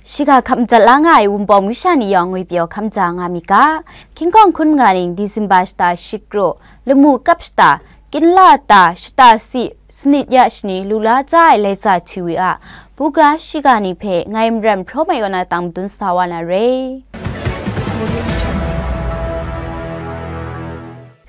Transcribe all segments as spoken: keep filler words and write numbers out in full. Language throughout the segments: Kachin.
Shiga hkap madat la nga ai Wunpawng masha ni yawng ngwi pyaw hkap maja nga mi ga. Hkying hkawng hkun manga ning Disemba shata shikru, lamu kap shata, kinla ta shata si, sanit ya shani lu la za ai laika hti wi a, buga shiga ni hpe ngai Maram Hpraw Mai kaw na tang madun sa wa na re.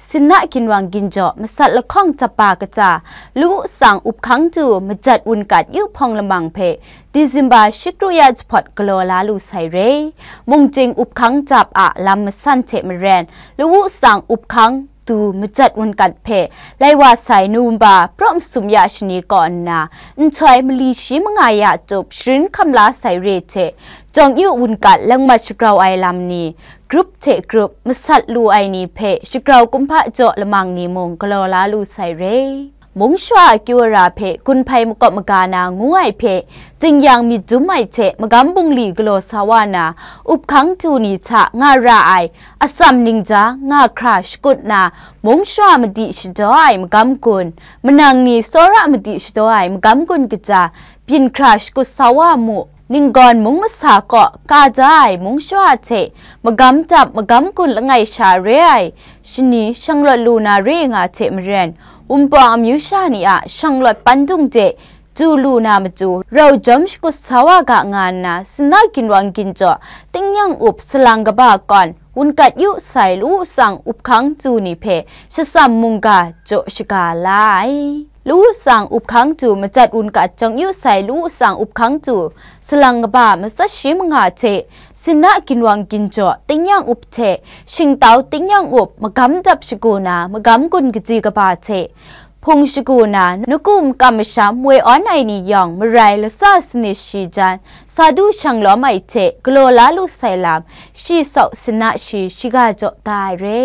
Sinna ginwang ginjaw masat lahkawng japa kaja, lu tsang up hkang du majat wunkat yu hpawng lamang hpe Disemba shikru ya jahpawt galaw la lu sai re. Mungchying up hkang jap a lam masan hte maren, lu tsang up hkang du majat wunkat hpe lai wa sai Nowemba praw masum ya shani kaw nna, nhtoi mali shi manga ya tup sharin hkam la sai re hte, jawng yu wunkat langmat shagrau ai lam ni, grup hte grup masat lu ai ni hpe shagrau kumhpa jaw lamang ni mung galaw la lu sai re. Mung shawa akyu ara hpe gun hpai makawp maga na ngu ai hpe, tingyan myit dum ai hte magam bungli galaw sa wa na, up hkang du ni hta nga ra ai atsam ningja nga hkra shakut na, mung shawa madi shadaw ai magam gun, manang ni tsawra madi shadaw ai magam gun kaja, byin hkra shakut sa wa mu. Ninggawn mung masa kaw ka da ai mung shawa hte magam dap magam gun langai sha re ai shani shanglawt lu na re nga hte maren, Wunpawng amyu sha ni a shanglawt pandung de du lu na matu rau jawm shakut sa wa ga nga nna, sinna ginwang ginjaw tingnyang up salang kaba kawn wunkat yu sai lu tsang up hkang du ni hpe shatsam mungga jaw shaga la ai. Lu tsang up hkang du majat wunkat jawng yu sai lu tsang up hkang du salang kaba matsat shi manga hte, sinna ginwang ginjaw tingnyang up hte, shingtau tingnyang up magam dap shagu na magam gun kaji kaba hte, hpung shagu na, naku makam masham woi awn ai ni yawng marai latsa sanit shi jan, sa du shang lawm ai hte galaw la lu sai lam, shi saw sinna shi shiga jaw da ai re.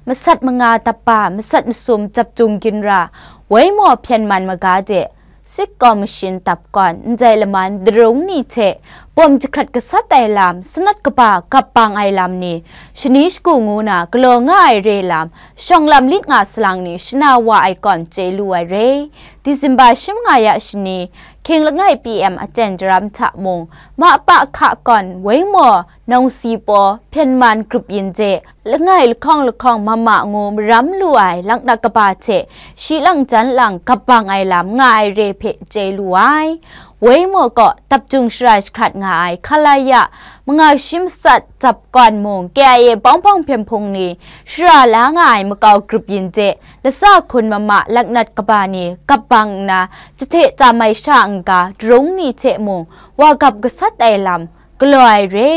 Masat manga dap pa, masat masum jap jung ginra, woi maw hpyen man maga de, Sik Kaw Mashin dap kawn, ndai laman darung ni hte bawm jahkrat gasat ai lam, sanat kaba gap bang ai lam ni, shani shagu ngu na galaw nga ai re lam, shawng lam lit nga salang ni shana wa ai kawn chye lu ai re. Disemba shi manga ya shani, hkying langai P M aten jaram hta mung, ma pa hka kawn, woi maw, nawng si paw, hpyen man grup yin de, langai lahkawng lahkawng mama ngu maram lu ai laknak kaba hte, shi lang jan lang gap bang ai lam nga ai re hpe chye lu ai. Woi maw kaw dap jung shara jahkrat nga ai Khalaya manga shi matsat dap kawn mung, K I A bawng bawng hpyen hpung ni shara la nga ai makau grup yin de, latsa hkun mama laknak kaba ni gap bang nna, jahte tam ai sha n-ga darung ni hte mung wa gap gasat ai lam, galaw ai re.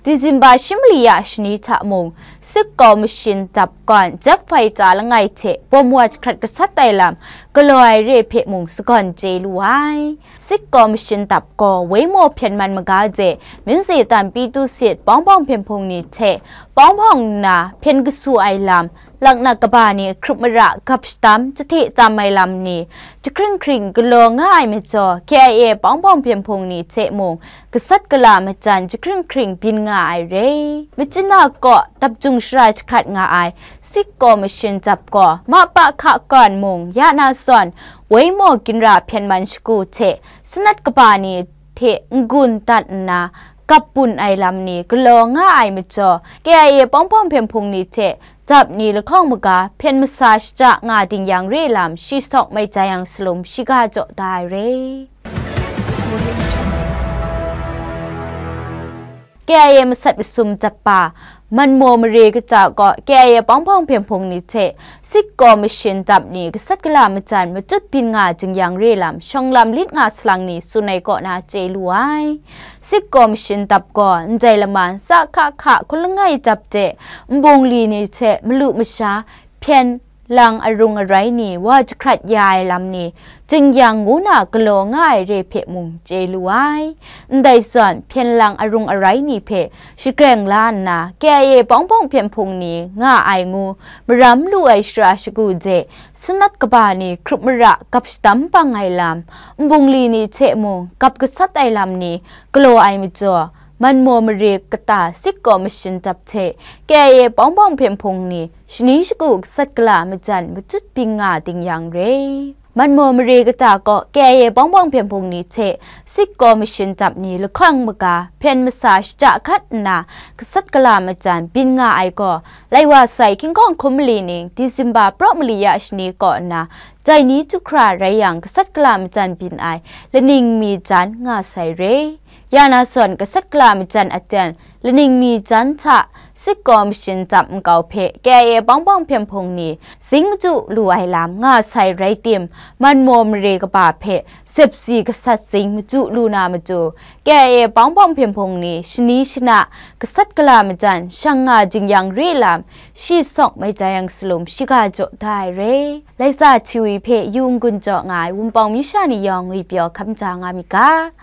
Disemba shi mali ya shani hta mung, Sik Kaw Mashin dap kawn, jet fighter langai hte bawm wa jahkrat gasat ai lam, galaw ai re hpe mung sagawn chye lu ai. Sik Kaw Mashin dap gaw, woi maw hpyen man maga de, Minze tan Pitu sit bawng bawng hpyen hpung ni hte bawng bawng nna hpyen kasu ai lam, laknak kaba ni hkrup mara gap shadam jahte tam ai lam ni, jahkring hkring galaw nga ai majaw, K I A bawng bawng hpyen hpung ni hte mung, gasat gala majan jahkring hkring byin nga ai re. Machyin a kaw dap jung shara jahkrat nga ai Sik Kaw Mashin dap gaw, ma pa hka kawn mung, ya na zawn, woi maw ginra hpyen man shagu hte, sanat kaba ni hte n-gun dat nna, gap bun ai lam ni galaw nga ai majaw, K I A bawng bawng hpyen hpung ni hte dap ni lahkawng maga hpyen masa shaja nga ding yang re lam, shi sawk mai ja yang salum shiga jaw da ai re. K I A masat masum dap pa, Manmaw mare kaja gaw K I A bawng bawng hpyen hpung ni hte Sik Kaw Mashin dap ni gasat gala majan matut byin nga jing yang re lam, shawng lam lit nga salang ni tsun ai kaw na chye lu ai. Sik Kaw Mashin dap gaw ndai laman, sa hka hka hkun langai dap de, nbungli ni hte malu masha, hpyen lang arung arai ni wa jahkrat ya ai lam ni, jing yang ngu na galaw nga ai re hpe mung chye lu ai. Ndai zawn, hpyen lang arung arai ni hpe shagreng la nna, K I A bawng bawng hpyen hpung ni nga ai ngu maram lu ai shara shagu de, sanat kaba ni hkrup mara gap shadam bang ai lam, nbungli ni hte mung gap gasat ai lam ni galaw ai majaw, Manmaw mare kata Sik Kaw Mashin dap hte K I A bawng bawng hpyen hpung ni shani shagu gasat gala majan matut byin nga ding yang re. Manmaw mare kata kaw K I A bawng bawng hpyen hpung ni hte Sikh Commission dap ni lahkawng maga hpyen masa shada hkat nna gasat gala majan byin nga ai gaw, lai wa sai hkying hkawng hkum mali ning Disemba praw mali ya shani kaw nna, dai ni du hkra rai yang gasat gala majan byin ai laning mi jan nga sai re. Ya na zawn gasat gala majan aten laning mi jan hta Sikh Commission dap nkau hpe K I A bawng bawng hpyen hpung ni zing madu lu ai lam nga sai rai tim, manmaw mare kaba hpe sepsi gasat zing madu lu na matu, K I A bawng bawng hpyen hpung ni shani shana gasat gala majan shang nga jing-yang re lam, shi sawk mai jai yang salum shiga jaw da ai re. Laisa Htiwi hpe yu n-gun jaw nga ai Wunpawng myu sha ni yawng ngwi pyaw hkam ja nga mi ga.